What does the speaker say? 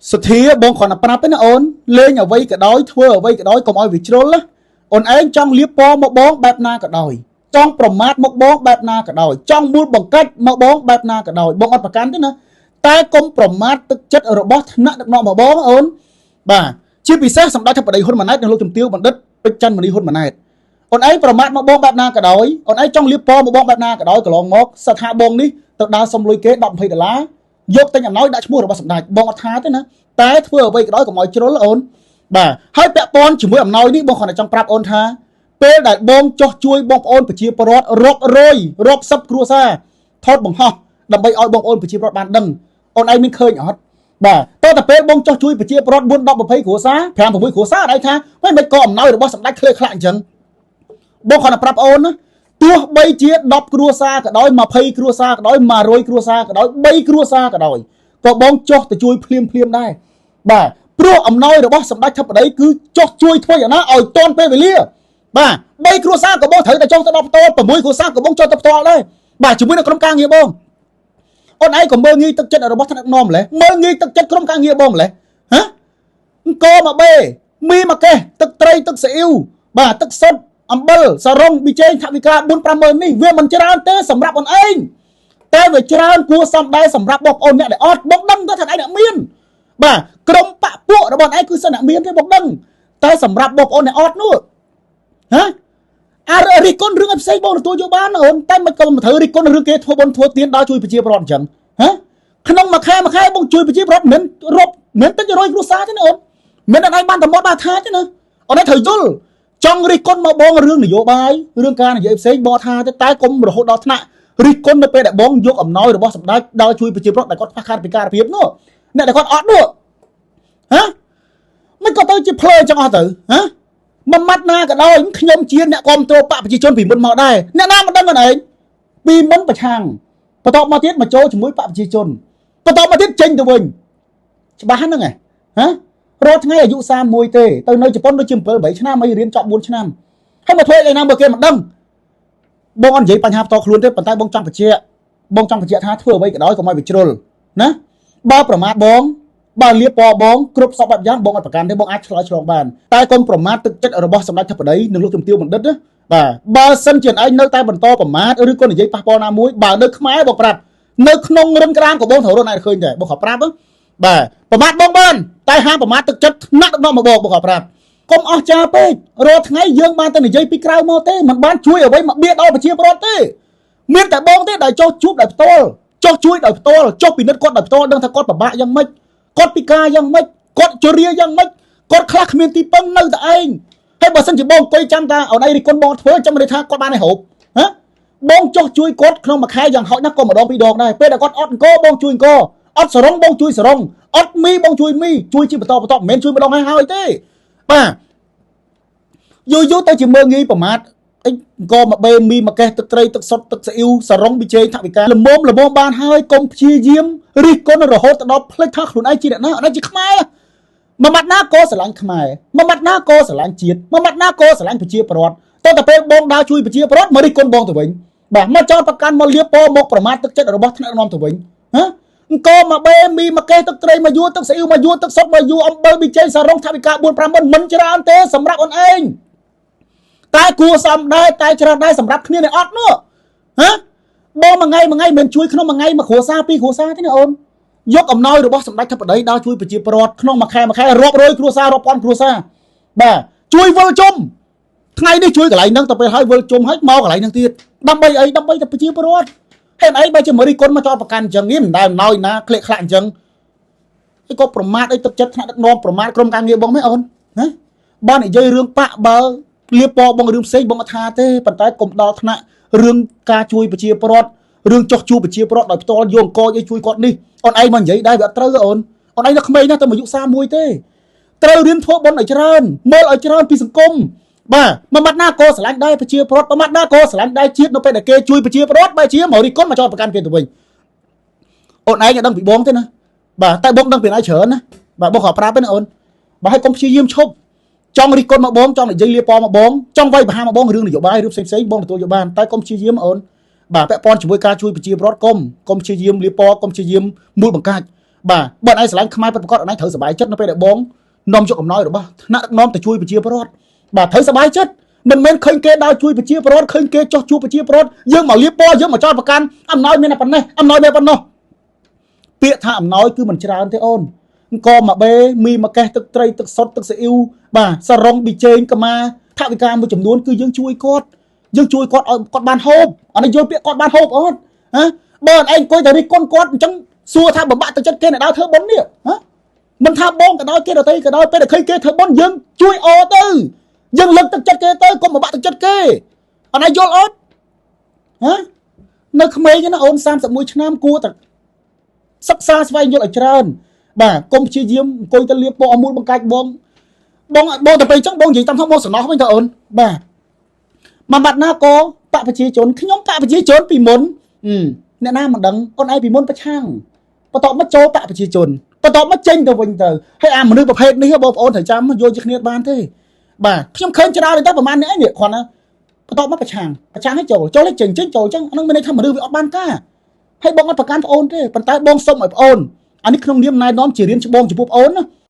សុធាបងគ្រាន់តែប្រាប់ទេណាអូនលេងអ្វីក៏ដោយធ្វើអ្វីក៏ដោយកុំឲ្យវាជ្រុលណាអូនឯងចង់លៀបពណ៌មកបងបែបណាក៏ដោយចង់ប្រមាថមកបងបែបណាក៏ដោយចង់មូលបង្កាច់មកបងបែបណាក៏ដោយបងអត់ប្រកាន់ទេណាតែកុំប្រមាថទឹកចិត្តរបស់ថ្នាក់ដឹកនាំមកបងអូនបាទជាពិសេសសម្ដេចធិបតីហ៊ុនម៉ាណែតនិងលោកជំទាវបណ្ឌិតពេជ្រច័ន្ទមនីហ៊ុនម៉ាណែតអូនឯងប្រមាថមកបងបែបណាក៏ដោយអូនឯងចង់លៀបពណ៌មកបងបែបណាក៏ដោយកន្លងមកស្ថាបងនេះទៅដើរសុំលុយគេ10 20ដុល្លារយកទិញអំណោយដាក់ឈ្មោះរបស់សម្ដេចបងអត់ថាទេណាតែធ្វើអ្វីក៏ដោយកុំឲ្យជ្រុលអូនបាទហើយពាក់ព័ន្ធជាមួយអំណោយនេះបងគ្រាន់តែចង់ប្រាប់អូនថាពេលដែលបងចោះជួយបងប្អូនប្រជាពលរដ្ឋរាប់រយរាប់សិបគ្រួសារថតបង្ហោះដើម្បីឲ្យបងប្អូនប្រជាពលរដ្ឋបានដឹងអូនឯងមានឃើញអត់បាទតើតែពេលបងចោះជួយប្រជាពលរដ្ឋ4 10 20គ្រួសារ5 6គ្រួសារអត់ឯងថាមិនមិនក៏អំណោយរបស់សម្ដេចឃ្លើខ្លាក់អញ្ចឹងបងគ្រាន់តែប្រាប់អូនណាទោះបីជា10គ្រួសារក៏ដោយ20គ្រួសារក៏ដោយ100គ្រួសារក៏ដោយ3គ្រួសារក៏ដោយក៏បងចោះទៅជួយភ្លាមភ្លាមដែរបាទព្រោះអំណោយរបស់សម្ដេចធិបតីគឺចោះជួយធ្វើយ៉ាងណាឲ្យទាន់ពេលវេលាបាទ3គ្រួសារក៏បងត្រូវតែចោះទៅដល់ផ្ទាល់6គ្រួសារក៏បងចោះទៅផ្ទាល់ដែរបាទជាមួយនឹងក្រុមការងារបងអូនឯងក៏មើលងាយទឹកចិត្តរបស់ថ្នាក់ដឹកនាំម្លេះមើលងាយទឹកចិត្តក្រុមការងារបងម្លេះហ៎អង្គមកបេមីមកកេះទឹកត្រីទឹកស៊ីអ៊ីវបាទទឹកសុទ្ធអំបិលសារងប៊ីចេងថវិកា4 5ម៉ឺននេះវាមិនច្រើនទេសម្រាប់អូនឯងតែវាច្រើនគួរសមដែរសម្រាប់បងប្អូនអ្នកដែលអត់បងដឹងទៅថាឯងអ្នកមានបាទក្រុមបពពួករបស់ឯងគឺសិនអ្នកមានទេបងដឹងតែសម្រាប់បងប្អូនអ្នកអត់នោះហ៎អារិះគន់រឿងឲ្យផ្សេងបងទទួលយកបានអូនតែមិនក៏មិនត្រូវរិះគន់រឿងគេធ្វើបុណ្យធ្វើទានដល់ជួយប្រជាពលរដ្ឋអញ្ចឹងហ៎ក្នុងមួយខែមួយខែបងជួយប្រជាពលរដ្ឋមិនរាប់មិនតិចរយគ្រួសារទេណាអូនមិនដល់ឯងបានតែមកបានថាទេណាអូនឯងត្រូវយល់ចង់រិះគន់មកបងរឿងនយោបាយរឿងការនិយាយផ្សេងបងថាទេតែកុំរហូតដល់ថ្នាក់រិះគន់នៅពេលដែលបងយកអំណោយរបស់សម្ដេចដល់ជួយប្រជាពលរដ្ឋដែលគាត់ខ្វះខាតពិការភាពនោះអ្នកដែលគាត់អត់នោះហ៎មិនក៏ទៅជាភ្លើអញ្ចឹងអស់ទៅហ៎មួយម៉ាត់ណាក៏ដោយខ្ញុំជាអ្នកគ្រប់គ្រងបកប្រជាជនពីមុនមកដែរអ្នកណាមិនដឹងខ្លួនឯងពីមុនប្រឆាំងបន្ទាប់មកទៀតមកចូលជាមួយបកប្រជាជនបន្ទាប់មកទៀតចេញទៅវិញច្បាស់ហ្នឹងហ៎ហ៎រាល់ថ្ងៃអាយុ31ទេទៅនៅជប៉ុនដូចជា7 8ឆ្នាំហើយរៀនចប់4ឆ្នាំហើយមកធ្វើអីណាមើលគេមិនដឹងបងអត់និយាយបញ្ហាផ្ទាល់ខ្លួនទេប៉ុន្តែបងចង់បញ្ជាក់បងចង់បញ្ជាក់ថាធ្វើអ្វីក៏ដោយកុំឲ្យវាជ្រុលណាបើប្រមាថបងបើលៀបពណ៌បងគ្រប់សពបែបយ៉ាងបងអត់ប្រកាន់ទេបងអាចឆ្លើយឆ្លងបានតែកុំប្រមាថទឹកចិត្តរបស់សម្ដេចធិបតីនិងលោកជំទាវបណ្ឌិតណាបាទបើសិនជាឯងនៅតែបន្តប្រមាថឬក៏និយាយប៉ះពាល់ណាមួយបើនៅខ្មែរបងប្រាប់នៅក្នុងរិនក្រាមក៏បងត្រូវរត់ឯងឃើញដែរបងក៏ប្រាប់បាទប្រមាថបងបានតែហាមប្រមាថទឹកចិត្តថ្នាក់ដឹកនាំមកបងបងក៏ប្រាប់កុំអស់ចាពេករាល់ថ្ងៃយើងបានតែនិយាយពីក្រៅមកទេมันបានជួយអ្វីមកបៀតដល់ប្រជាពលរដ្ឋទេមានតែបងទេដែលចោះជួបដោយផ្ទាល់ចោះជួយដោយផ្ទាល់ចុះពិនិត្យគាត់ដោយផ្ទាល់ដឹងថាគាត់ពិបាកយ៉ាងម៉េចគាត់ពិការយ៉ាងម៉េចគាត់ជរាយ៉ាងម៉េចគាត់ខ្លះគ្មានទីពឹងនៅតែឯងហើយបើសិនជាបងអង្គុយចាំថាអូនឯងរិះគន់បងធ្វើចាំមិនថាគាត់បានឲ្យហូបហ៎បងចុះជួយគាត់ក្នុងមួយខែយ៉ាងហោចណាស់ក៏ម្ដងពីរដងដែរពេលដែលគាត់អត់អង្គបងជួយអង្គអត់សរងបងជួយសរងអត់មីបងជួយមីជួយជាបន្តបន្តមិនមែនជួយម្ដងហើយហើយទេបាទយូរយូរទៅជាមើងងាយប្រមាថអីអង្គមកបេមីមកកេះទឹកត្រីទឹកសុទ្ធទឹកស៊ីអ៊ីវសរងប៊ីចេងថវិកាលមមលមមបានហើយកុំព្យាយាមរិះគន់រហូតទៅដល់ភ្លេចថាខ្លួនឯងជាអ្នកណាអត់ជាខ្មែរមួយម៉ាត់ណាក៏ស្រឡាញ់ខ្មែរមួយម៉ាត់ណាក៏ស្រឡាញ់ជាតិមួយម៉ាត់ណាក៏ស្រឡាញ់ប្រជាពលរដ្ឋតើតែពេលបងដើរជួយប្រជាពលរដ្ឋមករិះគន់បងទៅវិញបាទមកចោតប្រកាន់មកលៀបពណ៌មកប្រមាថទឹកចិត្តរបស់ថ្នាក់នាំទៅវិញហ៎អង្គមកបេមីមកកេះទឹកត្រីមកយួរទឹកស៊ីអ៊ីវមកយួរទឹកសុទ្ធមកយួរអំបិលប៊ីចេងសារងថវិកា4 5ម៉ឺនមិនច្រើនទេសម្រាប់អូនឯងតែគួរសមដែរតែច្រើនដែរសម្រាប់គ្នានេះអត់នោះហ៎បងមួយថ្ងៃមួយថ្ងៃមិនជួយក្នុងមួយថ្ងៃមួយគ្រួសារពីរគ្រួសារទេណាអូនយកអំណោយរបស់សម្ដេចធិបតីដល់ជួយប្រជាពលរដ្ឋក្នុងមួយខែមួយខែរាប់រយគ្រួសាររាប់ពាន់គ្រួសារបាទជួយវិលជុំថ្ងៃនេះជួយកន្លែងហ្នឹងទៅពេលហើយវិលជុំហើយមកកន្លែងហ្នឹងទៀតដើម្បីអីដើម្បីតែប្រជាពលរដ្ឋហេតុអីបើជាមរិគុណមកចោតប្រកាន់អញ្ចឹងនេះមិនដែលអំណោយណាក្លៀកខ្លាក់អញ្ចឹងឯក៏ប្រមាថអីទឹកចិត្តថ្នាក់ដឹកនាំប្រមាថក្រុមការងារបងមែនអូនណាបើនិយាយរឿងបាក់បើលៀបពណ៌បងរឿងផ្សេងបងអត់ថាទេប៉ុន្តែកុំដល់ថ្នាក់រឿងការជួយប្រជាពលរដ្ឋរឿងចោះជួប្រជាពលរដ្ឋដោយផ្ទាល់យកអង្គឲ្យជួយគាត់នេះអូនឯងមកនិយាយដែរវាអត់ត្រូវអូនអូនឯងនៅក្មេងណាស់តែអាយុ31ទេត្រូវរៀនធ្វើបុណ្យឲ្យច្រើនមើលឲ្យច្រើនពីសង្គមបាទមួយម៉ាត់ណាក៏ស្រឡាញ់ដែរប្រជាពលរដ្ឋមួយម៉ាត់ណាក៏ស្រឡាញ់ដែរជាតិនៅពេលដែលគេជួយប្រជាពលរដ្ឋបែរជាមករិះគន់មកចោទប្រកាន់គេទៅវិញអូនឯងអត់ដឹងពីបងទេណាបាទតែបងដឹងពីឯងច្រើនណាបាទបងក៏ប្រាប់ទេណាអូនបាទឲ្យកុំព្យាយាមឈប់ចង់រិះគន់មកបងចង់និយាយលាពណ៌មកបងចង់វាយប្រហារមកបងរឿងនយោបាយរឿងផ្សេងផ្សេងបងទទួលយកបានតែកុំព្យាយាមអូនបាទពាក់ព័ន្ធជាមួយការជួយប្រជាពលរដ្ឋកុំព្យាយាមលាពណ៌កុំព្យាយាមមូលបង្កាច់ បាទបើឯងស្រឡាញ់ខ្មែរពិតប្រាកដឯងត្រូវសប្បាយចិត្តនៅពេលដែលបងនាំយកអំណោយរបស់ថ្នាក់ដឹកនាំទៅជួយប្រជាពលរដ្ឋបាទត្រូវសប្បាយចិត្តមិនមែនឃើញគេដើរជួយប្រជាពលរដ្ឋឃើញគេចោះជួបប្រជាពលរដ្ឋយើងមកលៀបពណ៌យើងមកចោទប្រកាន់អំណោយមានតែប៉ុណ្ណេះអំណោយមានប៉ុណ្ណោះពាក្យថាអំណោយគឺមិនច្រើនទេអូនអង្គមកបេមីមកកេះទឹកត្រីទឹកសុទ្ធទឹកស៊ីអ៊ីវបាទសរងប៊ីចេងកម្មាថវិកាមួយចំនួនគឺយើងជួយគាត់យើងជួយគាត់ឲ្យគាត់បានហូបអានេះយល់ពាក្យគាត់បានហូបអត់ហ៎បើឯងអង្គុយតែរិះគន់គាត់អញ្ចឹងសួរថាបំបាក់ទឹកចិត្តគេអ្នកដើរធ្វើបុណ្យនេះហ៎មិនថាបងក៏ដោយគេដទៃក៏ដោយពេលដែលឃើញគេធ្វើបុណ្យយើងជួយអទៅយើងលើកទឹកចិត្តគេទៅកុំបំបាក់ទឹកចិត្តគេអត់ឯងយល់អត់ហ៎នៅក្មេងណាអូន31ឆ្នាំគួរតែសិក្សាស្វែងយល់ឲ្យច្រើនបាទកុំព្យាយាមអង្គុយទៅលៀបពណ៌អមូលបង្កាច់បងបងបងទៅពេលអញ្ចឹងបងនិយាយតាមថងបងសំណោះវិញតើអូនបាទមួយបាត់ណាក៏បកប្រជាជនខ្ញុំបកប្រជាជនពីមុនអ្នកណាមិនដឹងអូនឯងពីមុនប្រឆាំងបន្ទាប់មកចូលបកប្រជាជនបន្ទាប់មកចេញទៅវិញទៅហើយអាមនុស្សប្រភេទនេះបងប្អូនត្រូវចាំយល់ជាគ្នាបានទេបាទខ្ញុំឃើញច្រើនទៅប្រហែលអ្នកឯងនេះគ្រាន់ណាបន្ទាប់មកប្រឆាំងប្រឆាំងឲ្យចូលចូលឲ្យចេញចេញចូលអញ្ចឹងអានឹងមានន័យថាមនុស្សវាអត់បានការហើយបងអត់ប្រកាន់ប្អូនទេប៉ុន្តែបងសុំឲ្យប្អូនអានេះក្នុងនាមណែនាំជារៀនច្បងចំពោះប្អូនណា។